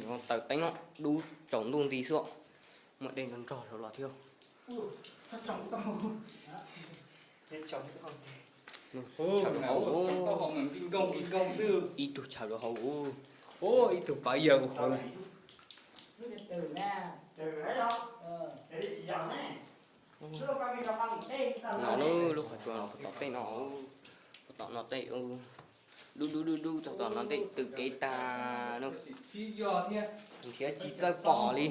Taws teeb no dub tsaus ntuj nti xwb, muaj dej nrog nrog los thiab. Ib tug chaw rau hauv, ib tug pav yawg ua hauv. No lub qhov tsua puag tom tej no, puag tom no tej, dub dub dub dub txog tom no tej tw kev tag no. Nrhiav tsis txawj pom li.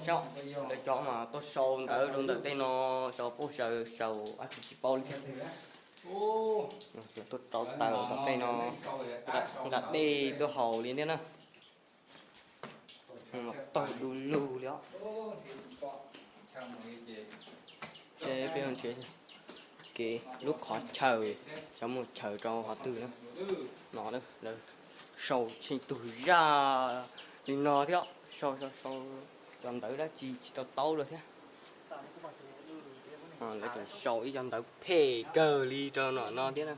Saib, lawv cov mas tuaj sau ntawv rau ntawm tej no, sau paj saw sau dab tsi tsis paub li thiab. Tuaj rau taws tom tej no, nqa dej tuaj haus li thiab na. Taug du lug li os. Seb peb nrhiav kev lub qhov chaw, xyov mus chaw rau qhov twg na. No lawv sau tsheej tug zaj li no thiab, sau sau sau cov ntawv dab tsi tsis tau taub lawm thiab. Lawv tseem sau ib co ntawv phem kawg li rau no no thiab na.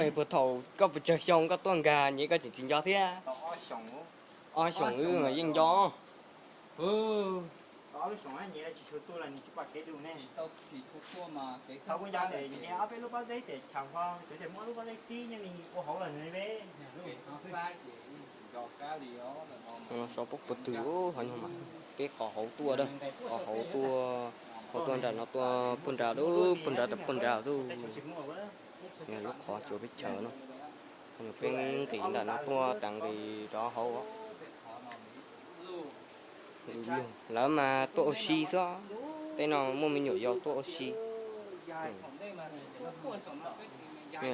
Es puag thaum koj puas tsawg xyoo koj tuaj nkag nyias koj tseem tsis nco thiab? Ob xyoos wb mas yeej nco. Sau pab puag twg, ho nyuag mas peb qos hauv tuaj, qos hauv tuaj, hauv tuaj nram no tuaj puag nrad, puag nrad tas puag nrad tuaj. Lub qhov tsua peb chaw no, peb nqis nram no tuaj tas nqis rov hauv. Lawv mas tuaj ua si xwb, tej no muaj me nyuam yaus tuaj ua si.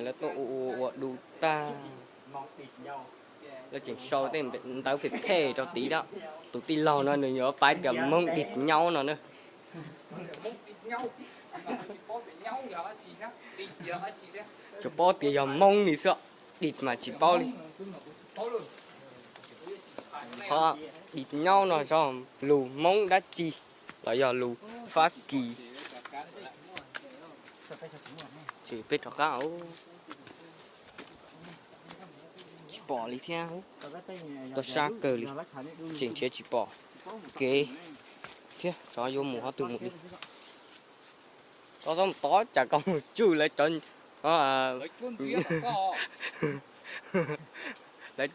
Lawv tuaj ua ua ua du tag. Lawv tseem sau tej ntawv phem phem rau tid. Tus tij laug no nws yuav pab tias Hmoob dim nyaub no na. Tsuas paub tias yog Hmoob li xwb, dim mas tsis paub li. Qhov dim nyaub no yog lus Hmoob dab tsi los yog lus Fab Kis? Ces peb rov qab, tsis pom li thiab. Tuaj sab kawg li, tseem nrhiav tsis pom kev thiab xyov yuav mus qhov twg mus li. Koj txhob mus tod, tsam koj mus tsuj lawv cov, lawv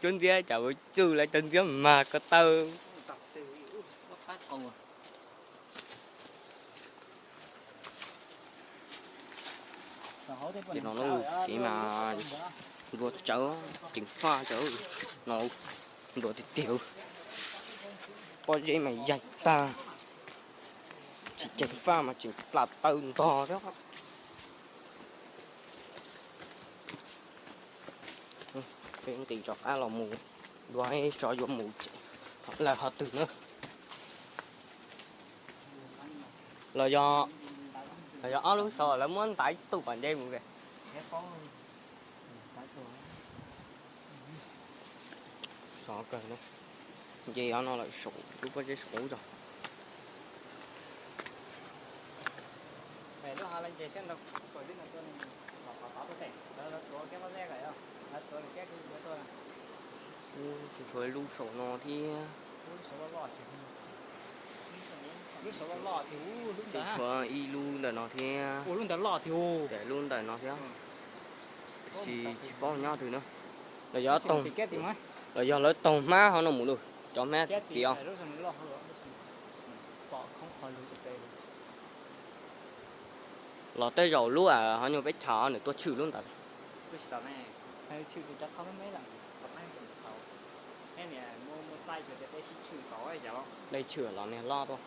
cuab ntxiab, tsam mus tsuj lawv cov ntxiab mag ko taw. Ces no lub kev mas nruas tsawv, ceev faj tsawv no, nruas tiag tiag. Pob zeb mas yaig tag, tsis ceev faj mas tseem plam taw ntog thiab. Peb nqis rov qab los mus dua, xyov yuav mus lawm qhov twg na. Los yog, los yog ob lub saud lawv muab ntaiv tus pas nce mus ke. Sov kawg na. Nce ob no lawm saum lub pob zeb saum ub zog. Tshuav lub saum no thiab. Tshuav ib lub ntawm no thiab. Lub ntawm no thiab. Tiam sis tsis paub nyob twg na. Los yog, los yog lawv taug hmab ho no mus lawm, cov hmab tiag tiag. Los tej zaum lub ho nyuag peb chav nws tuaj tshwm lub ntawd. Dej tshwm los niag loj tuaj.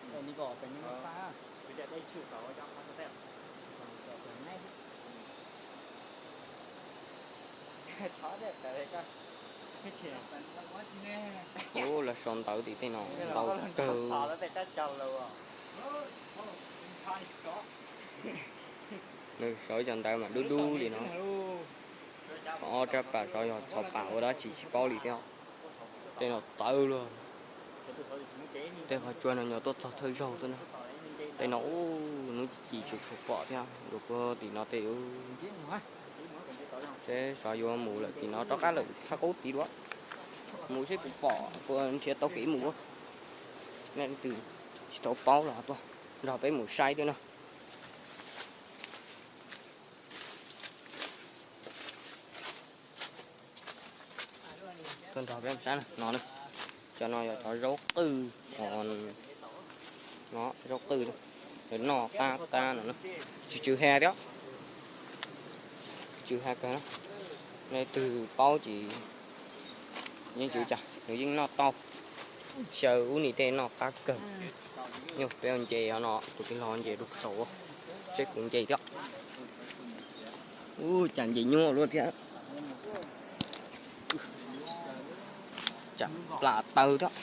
Ub, lawv sau ntawv tim tej no ntau kawg. Nws sau cov ntawv mas dub dub li no. Txhos ob rab pas, xyov yog txhos pas ua dab tsi tsis paub li thiab. Tej no txawv luaj. Tej qhov tsua no nyob tuaj txog thawj zaug tuaj na. Tej no ub, hnub ci tsuas tsuas pom thiab, yuav puag tim no tej ub. Seb xyov yuav mus lawm tim no rov qab lawm thaj qub tid dua. Mus seb puas pom, puas nrhiav tau kev mus. Nej leej twg tsis tau paub los tuaj nrog peb mus saib thiab na. Tuaj nrog peb mus saib no, cov no yog cov zaub qwj, no zaub qwj, nws noj qab qab no, tsw tsw ha thiab, tsw ha kawg na. Nej leej twg paub ces yeej tsw cas nws yeej noj tau. Xyaw ub ni tej noj qab kawg. Nyuj peb ua nce no, tus tij laug nce rau saud, seb kuv nce thiab. Ub, cas nce nyuaj luaj thiab. Tsam plam taw thiab.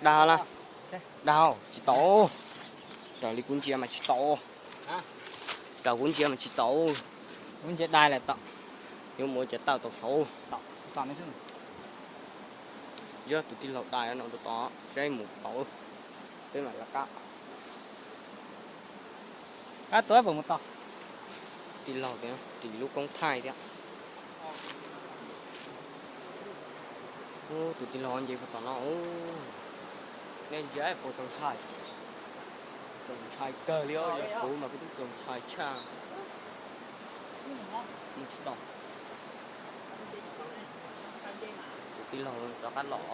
Dag, dag, tsis tau. Raws li kuv ntsia mas tsis tau. Raws kuv ntsia mas tsis tau. Kuv ntsia dai lawm tau. Yuav mus ua cas tawm tau saud. Yog tus tij laug dai no rau tod saib mus tau. Peb mam lawv qab. Qab tuaj puas mus tau? Tij laug tias ris lub koob thaij thiab. Ub, tus tij laug nce puag tom no. Nej ntsia puas txaus ntshai? Txaus ntshai kawg li os, yog kuv mas kuv twb txaus ntshai tshaj. Mus tsis tau. Tus tij laug rov qab los.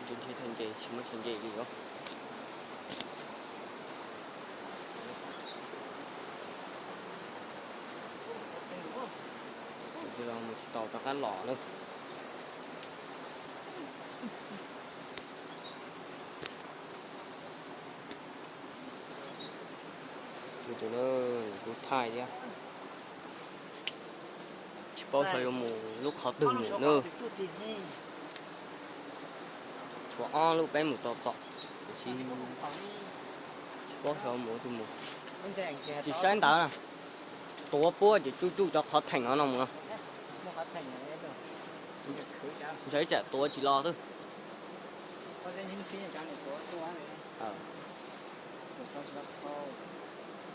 Ntshe ntshe txhais nce tsis muaj txhais nce li os. Tus tij laug mus tsis tau rov qab los lawm. Tus tus na, kuv thaij thiab. Tsis paub xyov yuav mus lub qhov twg mus na. Tshuav ob lub peb mus tau tom, tiam sis tsis paub xyov mus twg mus. Tsis saib ntawd na, tuav puab ces tsuj tsuj cov qhov theem no no mus no. Ntshai tsam tuav tsis los xwb.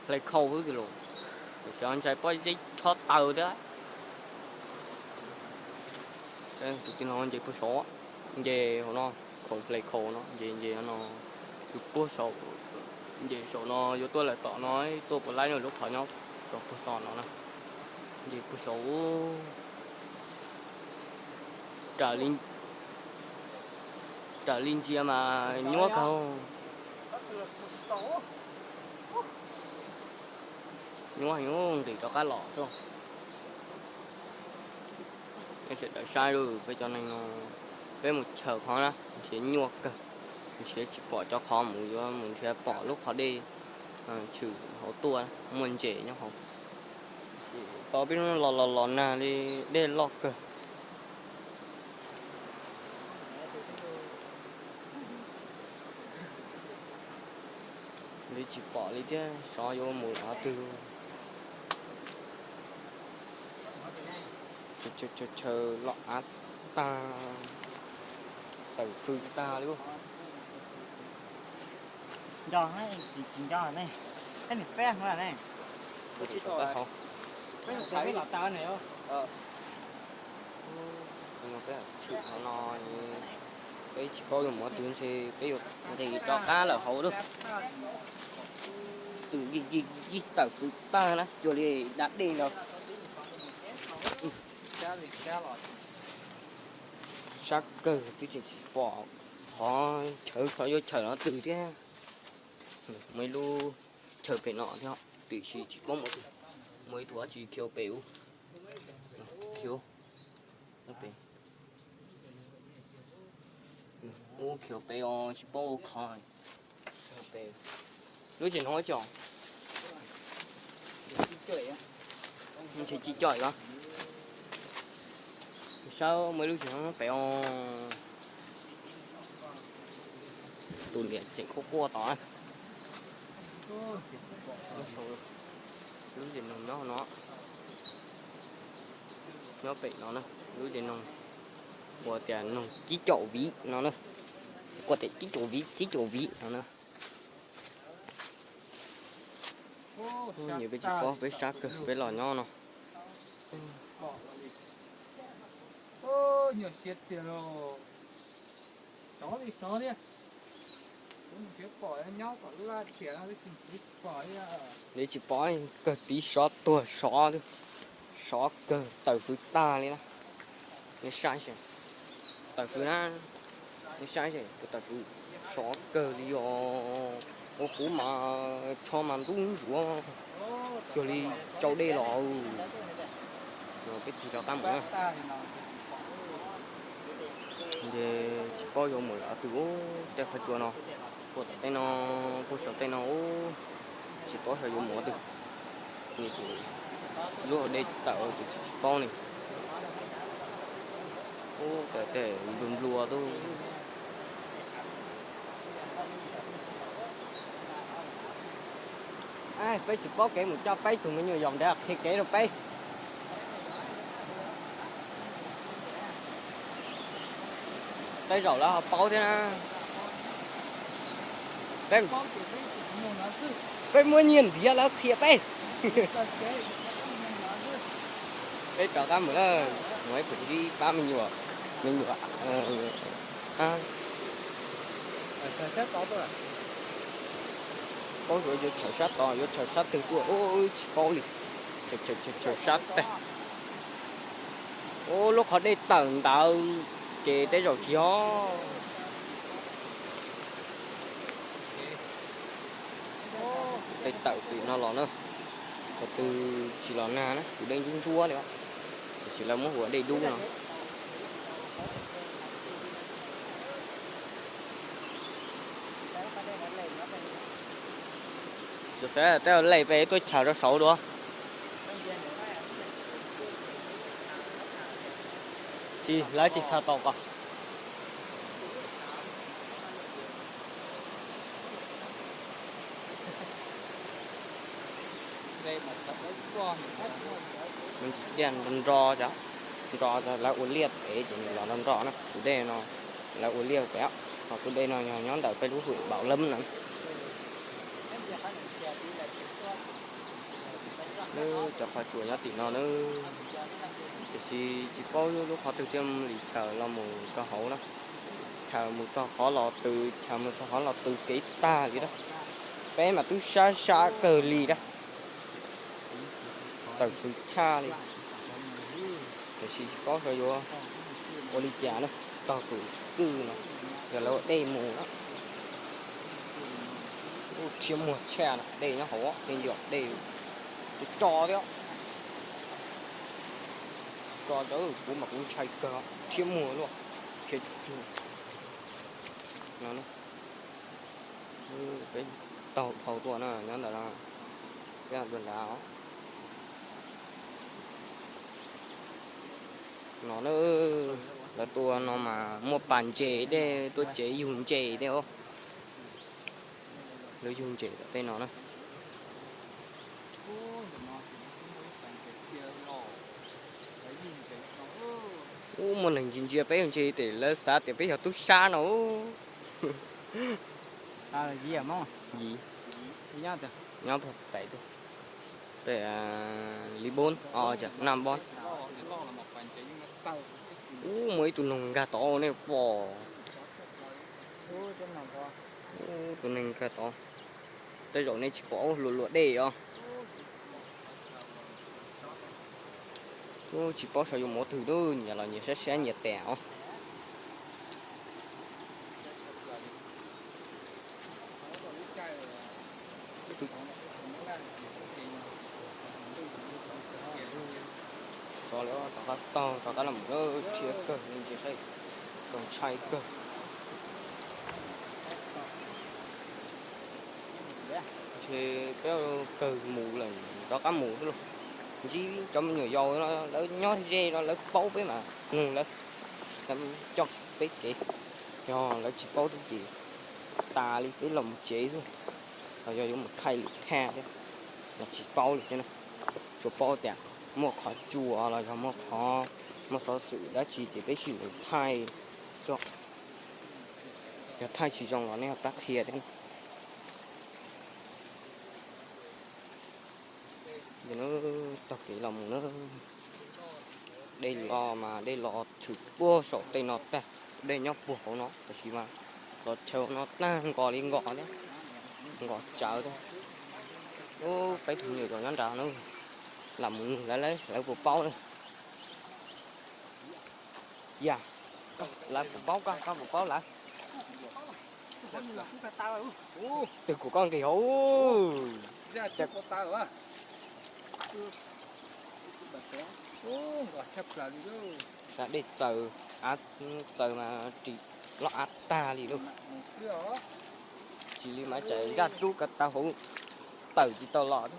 Hle khau xwb tiag los, tiam sis ntshai pob zeb chob taw thiab. Tus tij laug nce puag saud, nce hauv no, khoom hle khau no, nce nce no, tus puag saud, nce saum no yuav tuaj lawm tom no, tuaj puas laib no lub qhov nyob saum puag tom no na. Nce puag saud, raws li, raws li ntsia mas nyuaj kawg. Nyuaj heev, nqis rov qab los xwb. Nej sawv daws saib lawm, peb cov neeg no, peb mus chaws qhov na nrhiav nyuaj kawg, nrhiav tsis pom cov qhov mus, yuav mus nrhiav pom lub qhov dej tshwm hauv tuaj, muaj ntses nyob hauv. Tos peb hnub los los los nag li, dej loj kawg. Li tsis pom li thiab, xyov yuav mus qhov twg. Chaw los av tag, tawm fws tag li. Nco, tsis nco ne. Peb nws peb ne. Peb nws peb hauv. Tshwm hauv no, peb tsis paub yuav mus qhov twg ntshe peb yuav nqis rov qab lawm hauv lawm. Twb yij tawm fws tag na, cuag li da dej ntawd. Sab kawg twb tseem tsis pom qhov chaw, qhov yuav chaw no twg thiab. Muaj ib lub chaw pem no thiab, tiam sis tsis paub mus twg. Muaj ib tug dab tsi khiav pem ub, khiav ub, khiav pem os, tsis paub ua qhov. Lub tseem no tso, ntshe ci co os. Saib muaj ib lub tseem no pem os. Tus niam tseem quaj quaj tod. Lub tseem no nyob no. Nyob pem no na, lub zos no hu tias noog tsib caum viv no na, hu tias tsib caum viv, tsib caum viv no na. Nyias peb tsis paub, peb sab kawg peb los nyob no. Li tsis pom kawg, tiv sov tuag sov, sov kawg, tawm fwv tag li na. Nej saib, tawm fwv na, nej saib, tawm fwv sov kawg li os. Ua kuv mas tsho mas ntub ntsuav cuag li tsau dej los. Peb tig rov qab mus na. Ces tsis paub yuav mus qhov twg, ub, tej qhov tsua no, puag tom tej no, puag saum tej no, ub, tsis paub xyov yuav mus qhov twg. Ces lub hauv dej tawm ces tsis paub ne. Ub, tej nplua nplua tub. Peb tsis paub kev mus, coj peb tug me nyuam yaus nrad qhia kev rau peb. Tej zaum lawv ho paub thiab na. Peb muab nyiaj ntiav lawv qhia peb. Peb rov qab mus lawm, mus ib pab me nyuam, me nyuam. Paub yuav, yuav chaws sab tod, yuav chaws sab twg tuaj, tsis paub li. Chaws sab tag. Ub, lub qhov dej tawm ntawd ces tej zaum tsis yog. Dej tawm pem no los na, qhov twg tsis los nag na, tus dej ntsuab ntsuab li, tiam sis lawv muab hu ua dej dub no. Tsis xav tej lej peb tuaj chaws rau saud dua. Tsis, lawv tsis tshaj tau ko. Tiaj nro nro cov, nro cov lawv ua liaj pem ces nws los nro nro na. Tus dej no lawv ua liaj pem, ho tus dej no yog nyob ntawm peb lub hwm Npaum Lab na. Lub cov qhov tsua nyob tim no na, tiam sis tsis paub lub qhov twg thiaj li chaws los mus rau hauv na. Chaws mus txog qhov los tw, chaws mus txog qhov los tw kev tag li na. Peb mas twb sab sab kawg li na, tawm tshwv tshaj li. Tiam sis tsis paub xyov yuav ua li cas na, tog tus kwj no, yog lawv ua dej mus na. Ub, rhiab muag tshaj na, dej nyob hauv, dej ncua dej, tus tso thiab. Tso cov kuv mas kuv ntshai kawg, rhiab muag luaj, rhiab tsuj tsuag no. Peb taug dhau tuaj na, nyob ntawm no, peb tua nrad os. No na, lawv tua no mas muaj pas ntses tej, tuaj tsev yug ntses tej os. Lawv yug ntses tom tej no na. Ub, muaj neeg ntsia ntsia peb ua ntses tes lawv xav tias peb yog tub sab no. Yim, nyob pem, pem Li Npoob, Naj Npoob. Ub, muaj ib tug noog nkag tod nej pom. Ub, tus neeg nkag tod. Tej zaum nej tsis pom, ub, luas luas dej os. Ub, tsis paub xyov yuav mus twg, nyias los nyias sab sab nyias tas os. Sov lawm rov qab taug rov qab los mus, rhiab kawg ntsis, kawg ntshai kawg. Ces peb kawg mus lawm rov qab mus xwb lauj. Ntsib cov me nyuam yaus no lawv nyob ze no lawv paub peb mas nug lawv, lawv coj peb kev. Yog lawv tsis paub thiab ces tas li peb los mus tsev xwb, los yog yuav mus thaij lwm thaj thiab los tsis paub li thiab na. Tsuas paub tias Muaj qhov tsuas los yog muaj qhov, muaj xov xwm dab tsi ces peb sim mus thaij xwb. Yog thaij tsis zoo los nej ho pab qhia thiab. Tog kev los mus na, dej los mas dej los tshwm puag saum tej no tag, dej nyob puag hauv no tab sis mas los chaw no tag nkos li nkos thiab, nkos tsawv thiab. Ub, peb tug me nyuam yaus nyob nrad na, lam mus nug lawv, lawv puas paub na. Yam, lawv puas paub koj, koj puas paub lawv? Twg kuv koj nqis hauv. Dej txaws, av txaws mas ris loj av tag li lauj. Tsis li mas tsam zaj rub ko taw hauv tawm tsis tau los.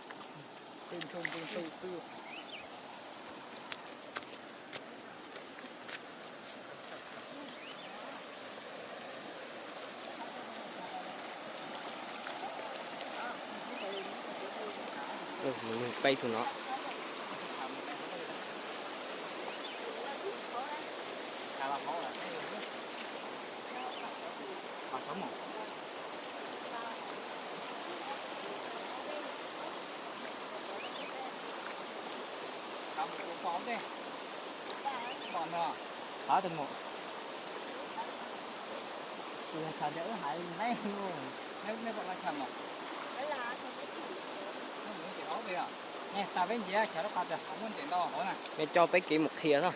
Peb tug no. Nej coj peb kev mus qhia xwb.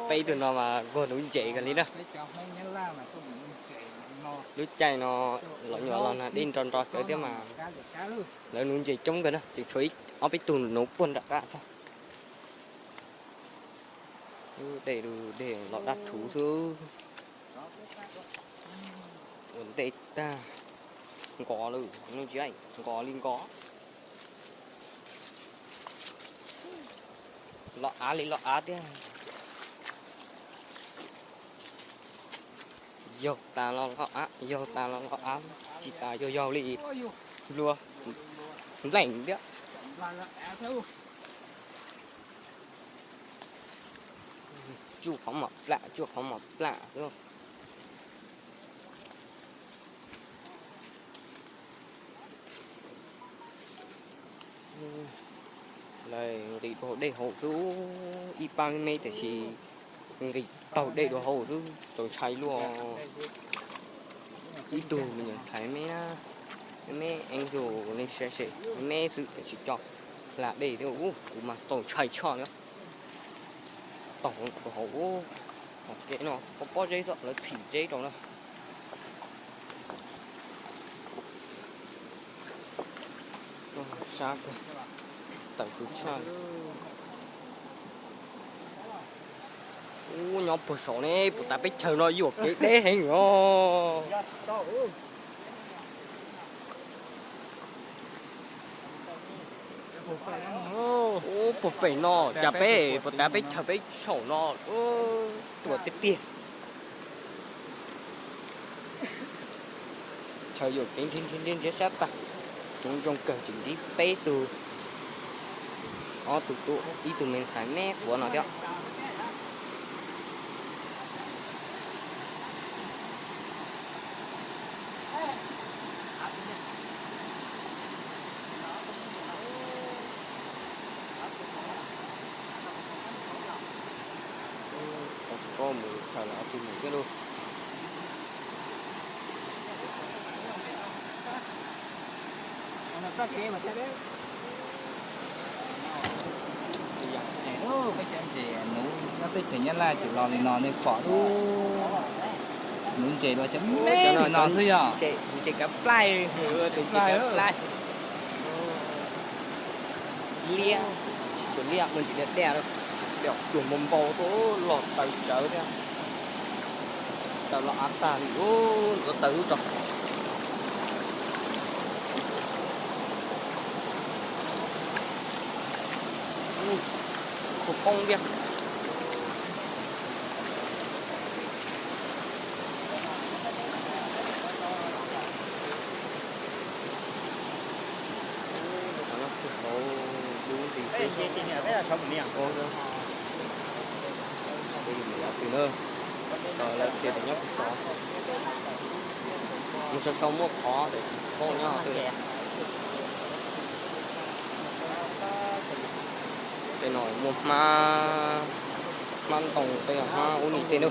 Peb tug no mas nquag nuv ntses kawg li na. Lub caij no los nyuam los nag dej nro nro tsawv thiab mas lawv nuv ntses coob kawg na, tseem tshuav ob peb tug nuv puag nram qab xwb. Dej, dej los daj rhuv xwb. Ua ntej tag, nkos lawm, nkos li nkos. Los av li los av thiab. Yaug tas los los av, yaug tas los los av, tsis tas yaug yaug li. Nplua npleem thiab. Tsuj qhov mom plam, tsuj qhov mom plam. Lawv nqis dua dej hauv xwb, ib pab me me tiam sis nqis taug dej dua hauv xwb, txaus ntshai luaj. Ib tug me nyuam ntxhais me me, me me ev zus li sai se, me me xwb tiam sis coj hla dej thiab, kuv mas txaus ntshai tshaj li. Taug dua hauv, hauv kev no pob pob zeb xwb, lawv txhim zeb rau na. Sab kawg, tawm tus tshaj. Ub, nyob puag saud ne, puas tas peb chaw no yuam kev deb heev os. Ub, puag pem no cas peb puas tas peb chaw peb saum no, tuaj tiag tiag. Chaw yuam kev nrhiav nrhiav nrhiav sab tag, kuv zoo kawg tseem ntsib peb tug, ob tug tub ib tug me ntxhais me quav no thiab. Tsis paub mus chaw lawm, tsis mus thiab lauj. Peb cov ntses nuv nyob teb chaws Nyab Laj ces los li no nej pom lub, nuv ntses los cov me li no xwb yog. Ntses kav plaij, ntses kav plaij. Liab, tsis tshua liab, muaj ntsis daj daj, dej cuag npau npau tuaj los taws tsawv thiab. Taws los av tag li, ntxuav taws lub tso. Khuv poob thiab. Peb yus mus yav twg na, lawv tias nyob puag saud, mus sau sau muaj qhov tiam sis tsis paub nyob twg. Tej no muaj hmab, hmab ntoo tej, hmab ub nim tej na.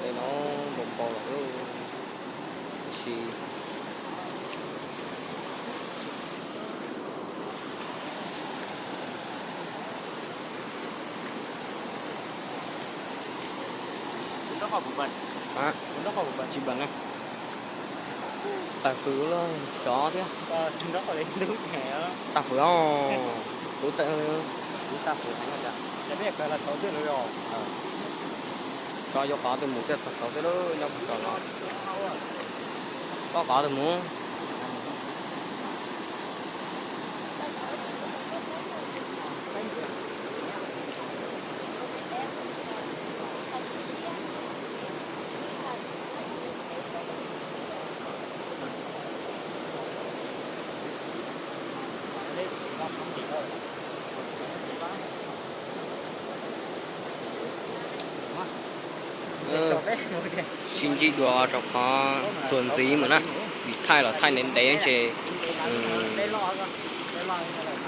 Tej no npau npau lawm, tiam sis tsis npam na. Tag fwm los sov thiab. Tag fwm os, kuv, kuv tsis paub yuav qhov twg mus thiab, txog saud thiab lawm, nyob puag saud no. Koj qhov twg mus? Sib ntsib dua rau qhov txuas ntxiv mus na, vim thaij los thaij ntev ntev ces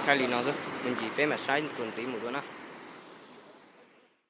thaij li no xwb, me ntsis peb mam saib txuas ntxiv mus dua na.